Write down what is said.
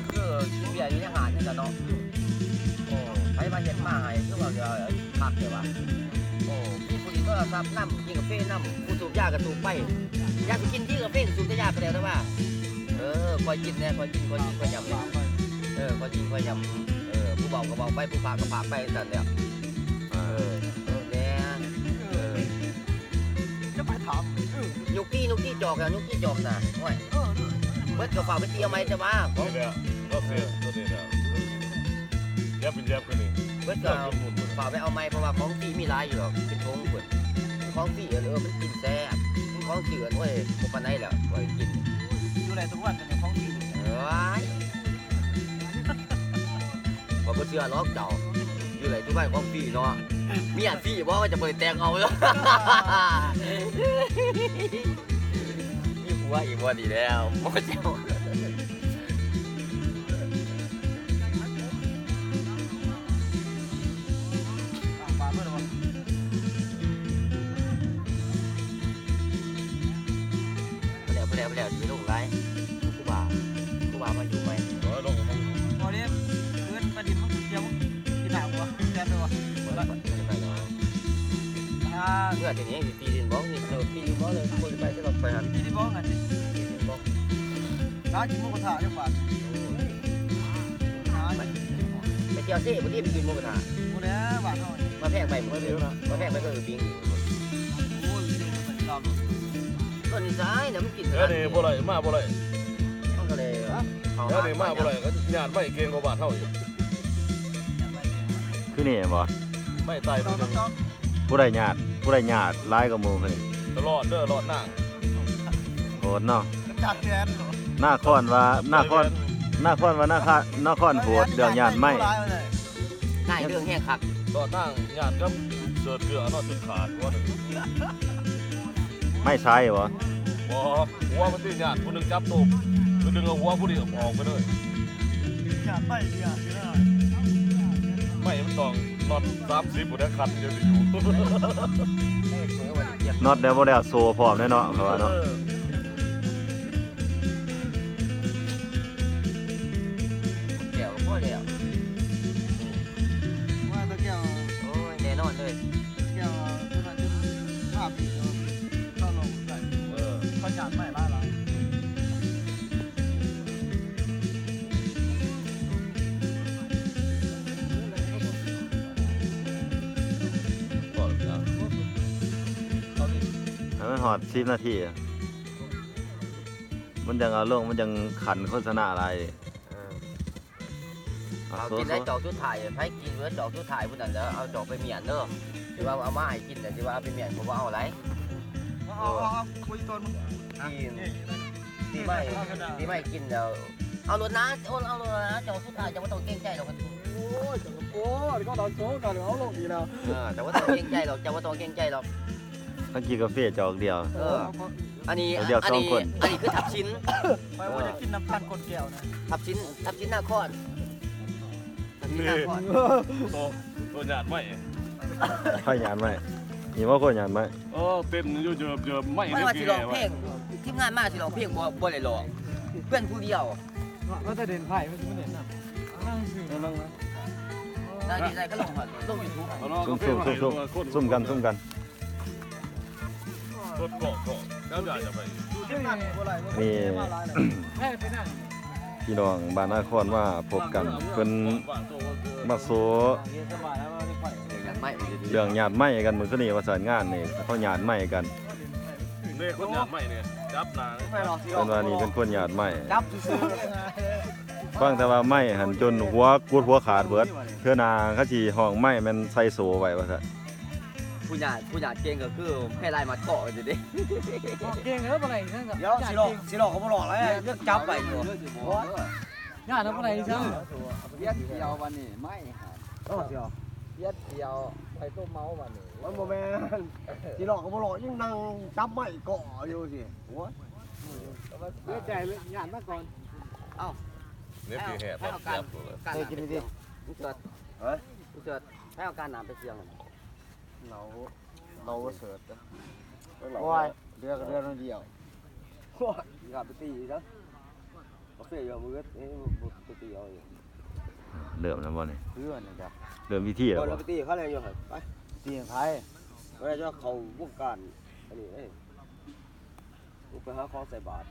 ຄືກິນເບຍຢູ່ໃນຮ້ານນີ້ລະເນາະ. ໂອ້ ໃຜວ່າເຮັດມາໃຫ້ ຄືວ່າ ເອີ ຄັກແທ້ວ່າ. ໂອ້ ມີຜູ້ຫຼິ້ນໂທລະສັບນຳ ກິນກາເຟນຳ ຜູ້ສູບຢາກະສູບໄປ. ຢາກຊິກິນທີກາເຟ ສູບແຕ່ຢາກະແລ້ວ ແຕ່ວ່າ ເອີ ຄ່ອຍກິນແດ່ ຄ່ອຍກິນ ຄ່ອຍກິນ ຄ່ອຍຫຍ້ຳແດ່. ເອີ ຄ່ອຍກິນ ຄ່ອຍຫຍ້ຳ. ເອີ ຜູ້ເວົ້າກະເວົ້າໄປ ຜູ້ພາກກະພາກໄປ ຊັ້ນແຫຼະ. ເອີ ເອີ ແດ່ ເອີ ຈະໄປຖາມ ເອີ ຍົກກີ້ ຍົກກີ້ຈອກນະ ຍົກກີ້ຈອກນະ. ໂອ້ຍ ເອີ ເບິດກະເປົາໄປຕີເອົາໃໝ່ ແຕ່ວ່າ ນີ້ແຫຼະ ເຮົາເສຍໂຕນີ້ແຫຼະ. ເອີ ຢ່າໄປຢຽບຄືນີ້ ເບິດກະເປົາໄປເອົາໃໝ່ ເພາະວ່າຂອງຟຣີມີຫຼາຍຢູ່ດອກ ເປັນຖົງພຸ້ນ. ຂອງຟຣີ ເອີ ເອີ ມັນກິນແຊບ ຂອງເຖື່ອນ ໂອ້ຍ ບໍ່ປານໃດແຫຼະ ຂ້ອຍກິນ. ຢູ່ໄດ້ທຸກວັນ ເປັນຂອງຟຣີ. ເອີຍ ຂ້ອຍບໍ່ເຊື່ອດອກເຈົ້າ ຢູ່ໄດ້ທຸກວັນຂອງຟຣີເນາະ. ເມຍຟຣີບໍ່ ຈະບໍ່ໄດ້ແຕ່ງເອົາ. ມີຜົວອີກບໍ່ນີ້ແລ້ວ ບໍ່ເຈົ້າ. ພໍແລ້ວ ພໍແລ້ວ ພໍແລ້ວ ຊິລົງຫຼາຍ. ຄູບາ ຄູບາມາຢູ່ໃໝ່. ບໍ່ລົງ ບໍ່ເດ້ ຄືນມາດິນມັນກະທ່ຽວກິນນ້ຳບໍ່ ແຊບເລີຍບໍ່. ບໍ່ໄດ້ໄປ ບໍ່ໄດ້ໄປດອກ. ອ່າ ເມື່ອແຕ່ນີ້ຊິຕີດິນບໍ່ ນີ້ເຈົ້າຕີດິນບໍ່ເລີຍ. ບໍ່ໄດ້ໄປ ຊິໄປໃສ ໄປຫັ້ນ ຕີດິນບໍ່ຫັ້ນ ຕີດິນບໍ່. ຫາກິນໝູກະທະຈັກບາດ. ໄປທ່ຽວເຊບໍ່ຕິ ໄປກິນໝູກະທະ. ບໍ່ແລ້ວ ບ້ານເຮົາ ມາແພງໄປ ມາແພງໄປກວ່າອີກປີ້ງ. ໂອ້ຍ ຕົ້ນນີ້ຊາຍນະ ມັນກິນ ແຖວນີ້ບໍ່ໄດ້ ມາບໍ່ໄດ້. ມັນກະເລີຍ ແຖວນີ້ມາບໍ່ໄດ້ ກະຍາດໄມ້ເກັ່ງກວ່າບ້ານເຮົາອີກ. ຄືນີ້ແມ່ນບໍ່ ໄມ້ຕາຍຜູ້ໜຶ່ງ. ຜູ້ໃດຍາດ ຜູ້ໃດຍາດຫຼາຍກວ່າໝູ່ຄືນີ້ ຕະຫຼອດເດີ ຫຼອດນາງ ໂຫດເນາະ. ນາຄອນວ່າ ນາຄອນ ນາຄອນວ່າ ນາຄາ ນາຄອນໂຫດເລື່ອງຍາດໄມ້. ນາຍເລື່ອງແຮງຄັກ ຫຼອດນາງຍາດກັບເສີດເກືອເນາະ ຈົນຂາດຫົວໜຶ່ງ. ໄມ້ຊາຍບໍ່? ບໍ່ ຫົວມັນຕິຍາດ ຜູ້ໜຶ່ງຈັບໂຕ ຜູ້ໜຶ່ງເອົາຫົວຜູ້ນີ້ອອກໄປເລີຍ. ຢາກໄປ ຢາກ ໄມ້ມັນຕ້ອງນັອດສາມສິບພຸ້ນແຫຼະ ຄັນຈັ່ງຊິຢູ່. ນັອດແລ້ວບໍ່ແລ້ວ ໂສ້ພ້ອມແນ່ເນາະ ເຂົາວ່າເນາະ. ເອີ ແກ້ວກະພໍແລ້ວ ວ່າຕະແກ້ວ ໂອ້ຍ ແນ່ນອນເລີຍ ແກ້ວ ໂຕນັ້ນຈົນຫ້າປີແລ້ວ ເຂົ້າລອງໄດ້. ເອີ ເຂົາຍາດໄມ້ຫຼາຍໆ. ໃຫ້ມັນຮອດສິບນາທີ ມັນຈັ່ງເອົາລົງ ມັນຈັ່ງຂັນໂຄສະນາຫຼາຍ. ເອີ ເອົາ ເອົາ ໂຊ ກິນໄດ້ ໂຊ ຈອກສຸດທ້າຍ ໃຜກິນເບິດຈອກສຸດທ້າຍພຸ້ນນັ້ນເດີ ເອົາຈອກໄປມ້ຽນເດີ. ຊິວ່າເອົາມາໃຫ້ກິນ ຊິວ່າເອົາໄປມ້ຽນ ບໍ່ເອົາຫຼາຍ. ເອົາ ເອົາ ເອົາ ຄຸຍຕົ້ນ ຕີ ຕີໄມ້ ຕີໄມ້ກິນແລ້ວ ເອົາໂລດນາ ໂອ້ ເອົາໂລດນາ ເຈົ້າສຸດທ້າຍເຈົ້າບໍ່ຕ້ອງເກງໃຈດອກ. ໂອ້ຍ ເຈົ້າກະໂອ້ຍ ເຂົາເອົາໂຊກັນ ເອົາລົງອີກແລ້ວ. ເອີ ເຈົ້າບໍ່ຕ້ອງເກງໃຈດອກ ເຈົ້າບໍ່ຕ້ອງເກງໃຈດອກ. ເຮົາກິນກາເຟຈອກດຽວ ເອີ ອັນນີ້ ດຽວ ອັນນີ້ ສອງຄົນ ອັນນີ້ຄືທັບສິນ. ຂ້ອຍບໍ່ຢາກກິນນ້ຳຕານກົ້ນແກ້ວນະ ທັບສິນ ທັບສິນນາຄອນ. ນີ້ ໂຕ ໂຕຍາດໄມ້ ໃຜຍາດໄມ້? ນີ້ບໍ່ຄົນຍາດໄມ້. ເອີ ເຕັ້ນຢູ່ເຢິບໆ ໄມ້ ຂ້ອຍວ່າຊິຮ້ອງເພງ ທີມງານມາຊິຮ້ອງເພງ ບໍ່ ບໍ່ໄດ້ຮ້ອງ ເປັນຜູ້ດຽວ. ວ່າແຕ່ເດັ່ນໄພ້ ມັນຊິມາເດັ່ນນຳ ນັ່ງຊື່ ນັ່ງນະ ໄດ້ ໄດ້ ກະລົງ ລົງຢູທູບ. ຊຸມ ຊຸມ ຊຸມ ຊຸມ ຊຸມກັນ ຊຸມກັນ. ລົດເກາະ ເກາະ ແລ້ວຢາກຈະໄປ ນີ້ ພີ່ນ້ອງບ້ານນາຄອນມາພົບກັນ ເພິ່ນມາໂຊເລື່ອງຍາດໄມ້ກັນມື້ຄືນນີ້ວ່າຊັ້ນ. ງານນີ້ເຂົາຍາດໄມ້ກັນ ເດ້ ຄົນຍາດໄມ້ນີ້ ຈັບໜ້າ ເພິ່ນວ່ານີ້ເປັນຄົນຍາດໄມ້ ຈັບຊື່ໆ. ຟັງແຕ່ວ່າໄມ້ຫັ້ນຈົນຫົວກຸດຫົວຂາດເບິດ ເທື່ອໜ້າເຂົາຊິຮ້ອງໄມ້ແມ່ນໃສ່ໂສ້ໄວ້ວ່າຊັ້ນ. ຜູ້ຍາດ ຜູ້ຍາດເກັ່ງກະຄືແພລາຍມັດເກາະຢູ່ເດ້ ເກັ່ງເດີ ບໍ່ໄດ້ ດຽວຊິຫຼອກ ຊິຫຼອກກະບໍ່ຫຼອກແລ້ວ ຍັງຈັບໄວ້ຢູ່. ຍາດເຮົາບໍ່ໄດ້ຊັ້ນ ວຽນທ່ຽວບາດນີ້ ໄມ້ ໂອ້ ຊິວຽນທ່ຽວ ໄປໂຕເມົາບາດນີ້. ມັນບໍ່ແມ່ນ ຊິຫຼອກກະບໍ່ຫຼອກ ຍັງນັ່ງຈັບໄມ້ເກາະຢູ່ຊີ້. ໂອ້ຍ ເສຍໃຈເລີຍ ຍາດມາກ່ອນ. ເອົ້າ ເນັດຊິແຮດ ໃຫ້ເອົາການ ການ ເອີ ກິນດີໆ ເຊີດ ຮະ ເຊີດ ໃຫ້ເອົາການນ້ຳໄປສ່ຽງ. ເຮົາ ເຮົາບໍ່ເສີດ ໂອ້ຍ ເຫຼືອກະເຫຼືອໜ້ອຍດຽວ. ໂອ້ຍ ຢ່າໄປຕີເດີ. ໂອເຄຢູ່ ມື້ເຮັດ ເອີ ບໍ່ໄປຕີເອົາຢູ່. ເລີ່ມແລ້ວບໍ່ນີ້? ຄືອັນນີ້ກະ ເລີ່ມພິທີແລ້ວບໍ່? ບໍ່ໄປຕີເຂົາແລ້ວຢູ່ຫັ້ນ ໄປ ຕີໃຫ້ໃຜ? ບໍ່ໄດ້ຈະເຂົ້າວົງການ ອັນນີ້ເດ້ ໄປຫາຂອງໃສ່ບາດ.